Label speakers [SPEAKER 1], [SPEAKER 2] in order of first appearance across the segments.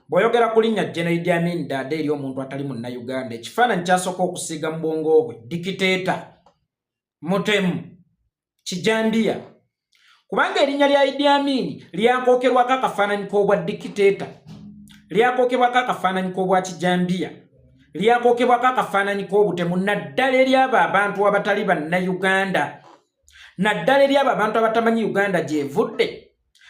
[SPEAKER 1] Bw'oyogera ku linnya General Idi Amin Dada eri omuntu atali Munnayuganda, ekifaananyi kyasooka okusiiga mu bwongo bwe dictator, mutemu, kijambiya, kubanga erinnya lya Idi Amin lyakookerwako akafaananyi k'obwa dictator, lyakookerwako akafaananyi k'obwa kijambiya, lyakookerwako akafaananyi k'obutemu, naddala eri abo abantu abatali Bannayuganda, naddala eri abo abantu abatamanyi Uganda gy'evudde,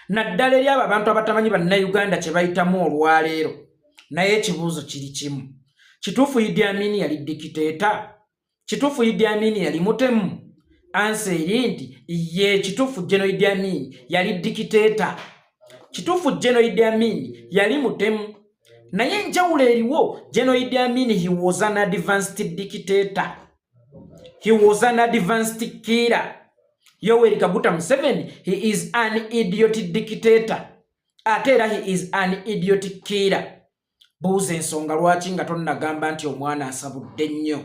[SPEAKER 1] naddala eri abo abantu abatamanyi Bannayuganda kye bayitamu olwaleero. Naye ekibuuzo kiri kimu: kituufu Idi Amin yali dictator? Kituufu Idi Amin yali mutemu? Answer eri nti ye, kituufu General Idi Amin yali dictator, kituufu General Idi Amin yali mutemu. Naye enjawulo eriwo, General Idi Amin, he was an advanced dictator, he was an advanced killer. Yoweri Kaguta Museveni, he is an idiot dictator, ate era he is an idiot killer. Buuza ensonga lwaki nga tonnagamba nti omwana asabudde nnyo.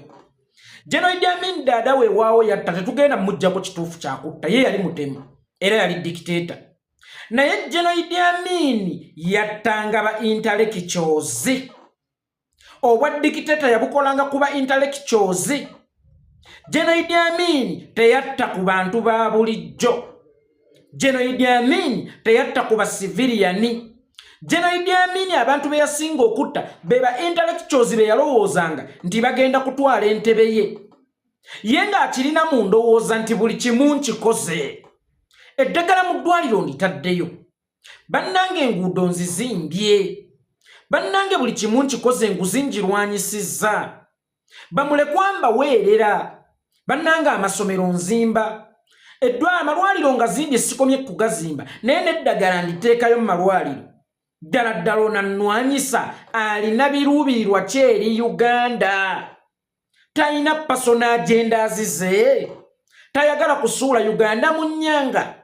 [SPEAKER 1] General Idi Amin Dada weewaawo yatta, tetugenda mumuggyako kituufu kyakutta, ye yali mutemu era yali dictator. Naye General Idi Amin yattanga ba intellectuals. Obwa dictator yabukolanga kuba intellectuals. General Idi Amin teyatta ku bantu ba bulijjo. General Idi Amin teyatta ku ba civilian. General Idi Amin abantu be yasinga okutta be ba intellectuals be yalowoozanga nti bagenda kutwala entebe ye. Ye ng'akirina mu ndowooza nti buli kimu nkikoze, eddagala mu ddwaliro nditaddeyo, bannange enguudo nzizimbye, bannange buli kimu nkikoze, enguzi ngirwanyisizza, bamulekwa mbaweerera, bannange amasomero nzimba, amalwaliro nga zimbye, sikomye kugazimba, naye n'eddagala nditeekayo mu malwaliro. Ddala ddala onannwanyisa alina biruubirirwa ki eri Uganda? Talina personal agendas ze? Tayagala kusuula Uganda mu nnyanga?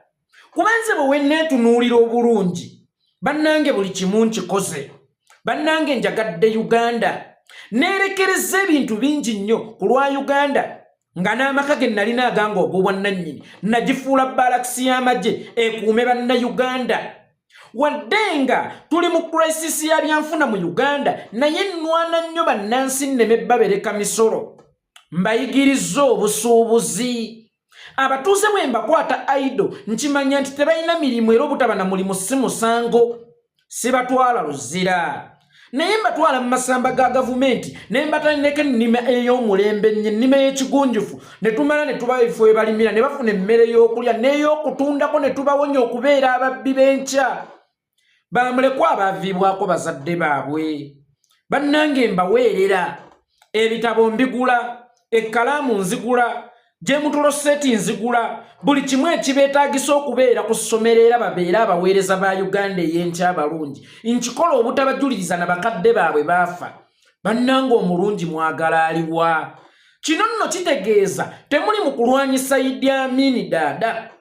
[SPEAKER 1] Kuba nze bwe wenneetunuulira obulungi, bannange buli kimu nkikoze, bannange njagadde Uganda, neerekereza ebintu bingi nnyo ku lwa Uganda, nga n'amaka ge nalina aganga ogw'obwannannyini nagifuula barracks y'amagye ekuume Bannayuganda. Wadde nga tuli mu crisis ya byanfuna mu Uganda, naye nnwana nnyo bannansi nneme babereka misolo, mbayigiriza obusuubuzi. Abatuuze bwe mbakwata idle, nkimanya nti tebalina mirimu, era obutaba na mulimu si musango. Sibatwala Luzira, naye mbatwala mu masamba ga gavumenti ne mbatandika ennima ey'omulembe ennyo, ennima ey'ekigunjufu, ne tumala ne tuba ebifo we balimira ne bafuna emmere y'okulya n'ey'okutundako, ne tubawonya okubeera ababbi b'enkya. Bamulekwa abaaviibwako bazadde baabwe, bannange mbaweerera, ebitabo mbigula, ekkalaamu nzigula, geometry set nzigula, buli kimu ekibeetaagisa okubeera ku ssomero era babeere abaweereza ba Uganda ey'enkya abalungi. Nkikola obutabajuliriza na bakadde baabwe baafa. Bannange, omulungi mwagala aliwa? Kino nno kitegeeza temuli mu kulwanyisa Idi Amini Dada,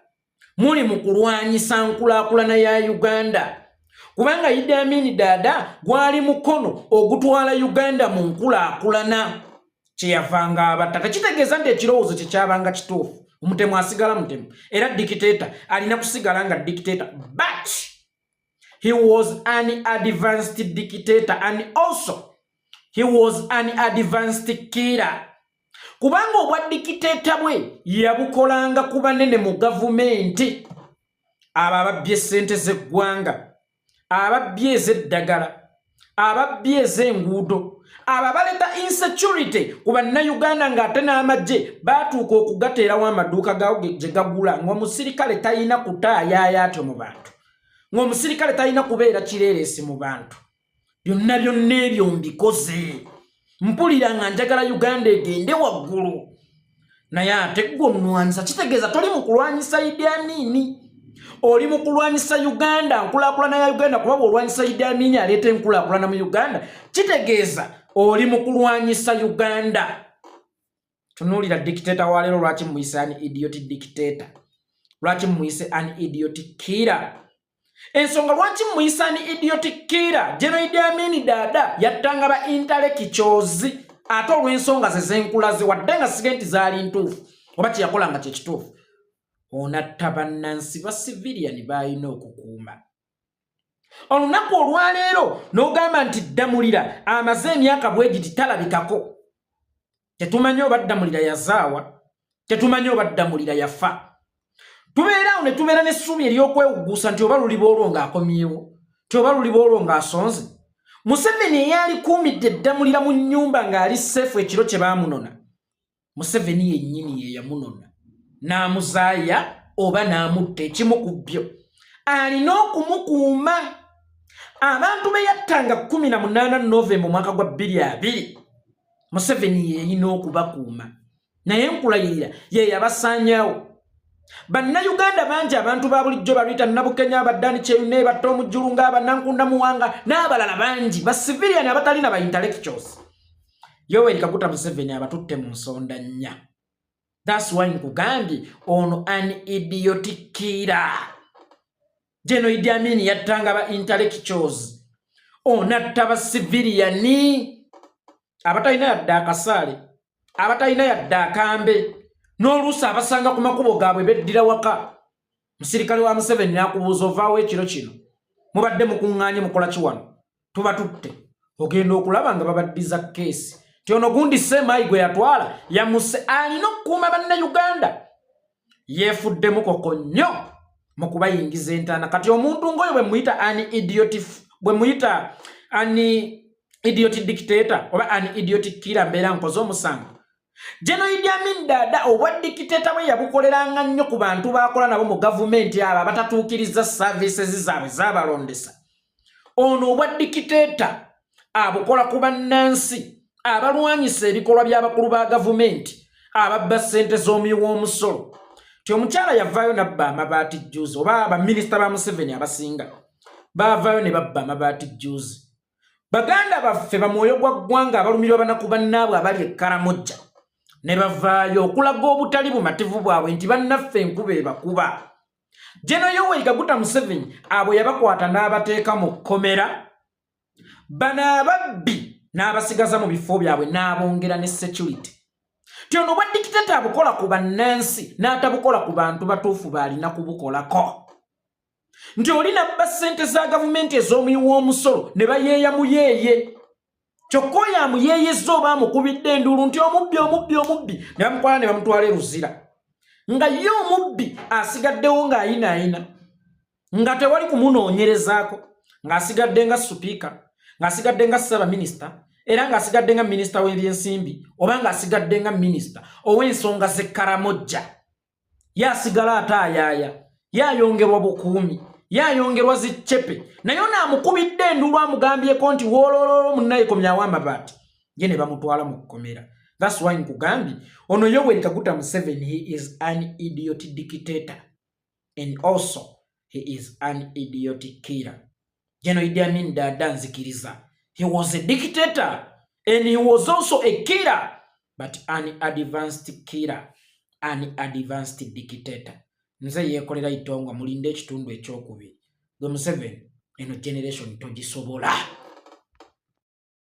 [SPEAKER 1] muli mu kulwanyisa nkulaakulana ya Uganda, kubanga Idi Amini Dada gwali mukono ogutwala Uganda mu nkulaakulana. Kyeyavanga abatta tekitegeeza nti ekirowoozo kye kyabanga kituufu. Omutemu asigala mutemu, era dictator alina kusigala nga dictator, but he was an advanced dictator and also he was an advanced killer, kubanga obwa dictator bwe yabukolanga ku banene mu gavumenti, abo ababbye essente z'eggwanga, ababbye ez'eddagala, ababbye ez'enguudo, abo abaleeta insecurity ku Bannayuganda, ng'ate n'amagye baatuuka okugateerawo amaduuka gaawo gye gagula, ng'omusirikale talina kutaayaaya atyo mu bantu, ng'omusirikale talina kubeera kireeresi mu bantu. Byonna byonna ebyo mbikoze, mpulira nga njagala Uganda egende waggulu. Naye ate gwe onnwanyisa, kitegeeza toli mu kulwanyisa Idi Amini, oli mu kulwanyisa Uganda, nkulaakulana ya Uganda. Kuba bw'olwanyisa Idi Amini aleeta enkulaakulana mu Uganda, kitegeeza oli mu kulwanyisa Uganda. Tunuulira dictator wa leero. Lwaki muyise an idiot dictator? Lwaki muyise an idiot killer? Ensonga lwaki muyise an idiot killer, General Idi Amini Dada yattanga ba intellectuals, ate olw'ensonga ze zenkulaze, wadde nga sige nti zaali ntuufu oba kyeyakolanga kyekituufu. Onatta bannansi ba civilian baalina okukuuma. Olunaku olwaleero n'ogamba nti Ddamulira amaze emyaka bwegiti talabikako. Tetumanyi oba Ddamulira yazaawa, tetumanyi oba Ddamulira yafa. Tubeera awo ne tubeera n'essuubi ery'okwewugguusa nti oba luliba olwo ng'akomyewo, nti oba luliba olwo ng'asonze. Museveni eyalikuumidde Ddamulira mu nnyumba ng'ali seefu ekiro kye baamunona, Museveni yennyini ye yamunona n'amuzaaya oba n'amutta, ekimu ku byo. Alina okumukuuma. Abantu be yattanga 18 Novemba omwaka gwa 2020, Museveni yeyina okubakuuma, naye nkulayirira ye yabasaanyawo. Bannayuganda bangi, abantu ba bulijjo, ba Rita Nabukenya, ba Dan Kyeyune, ba Tom Jjulunga, Banankunda Muwanga n'abalala bangi, ba civilian abatalina ba intellectuals, Yoweri Kaguta Museveni abatutte mu nsonda nnya. That's why nkugambye ono an idiotic killer. General Idi Amin yattanga ba intellectuals, onatta ba civilian abatalina yadde akasaale, abatalina yadde akambe, n'oluusi abasanga ku makubo gaabwe beddira waka. Musirikale wa Museveni n'akubuuza, "Ovaawo ekiro kino? Mubadde mukuŋŋaanye mukola ki wano?" Tuba tutte. Ogenda okulaba nga babaddiza keesi ti ono gundi seemaayi gwe yatwala yamuse. Alina okukuuma Bannayuganda, yeefudde mukoko nnyo mu kubayingiza entaana. Kati omuntu ng'oyo bwe muyita an idiot, bwe muyita an idiot dictator oba an idiot killer, mbeera nkoze omusango. General Idi Amin Dada obwa dictator bwe yabukoleranga nnyo ku bantu bakola nabo mu gavumenti, abo abatatuukiriza services zaabwe zaabalondesa. Ono obwa dictator abukola ku bannansi abalwanyisa ebikolwa by'abakulu ba gavumenti ababba ssente z'omuwi w'omusolo. Ti omukyala yavaayo nabba amabaati juzi, oba baminisita ba Museveni abasinga baavaayo ne babba amabaati juzi. Baganda baffe bamwoyo gwa ggwanga abalumirwa banaku bannaabwe abali e Karamoja ne bavaayo okulaga obutali bumativu bwabwe nti bannaffe enkuba ebakuba. General Yoweri Kaguta Museveni abo yabakwata n'abateeka mu kkomera. Bano ababbi n'abasigaza mu bifo byabwe n'abongera ne security. Ti ono obwa dictator abukola ku bannansi n'atabukola ku bantu batuufu baalina kubukolako, nti oli nabba ssente za gavumenti ez'omuwi w'omusolo ne bayeeya muyeeye, kyokka oyo amuyeeyezza oba amukubidde enduulu nti omubbi, omubbi, omubbi, ne bamukwala ne bamutwala e Luzira, nga ye omubbi asigaddewo ng'ayinaayina, nga tewali kumunoonyerezaako, ng'asigadde nga supiika, ng'asigadde nga ssaabaminisita, era ng'asigadde nga minisita w'ebyensimbi, oba ng'asigadde nga minisita ow'ensonga z'e Karamojja. Ye asigala ataayaaya, ye ayongerwa bukuumi, ye ayongerwa ziccepe, naye ono amukubidde enduulu amugambyeko nti woololoolo munnaye komyawo amabaati, ye ne bamutwala mu kkomera. That's why nkugambye ono Yoweri Kaguta Museveni, he is an idiot dictator and also he is an idiot killer. General Idi Amin Dada, nzikiriza, he was a dictator and he was also a killer, but an advanced killer, an advanced dictator. Nze Yekolera Itongwa, mulinde ekitundu ekyokubiri. Gwe Museveni, eno generation togisobola.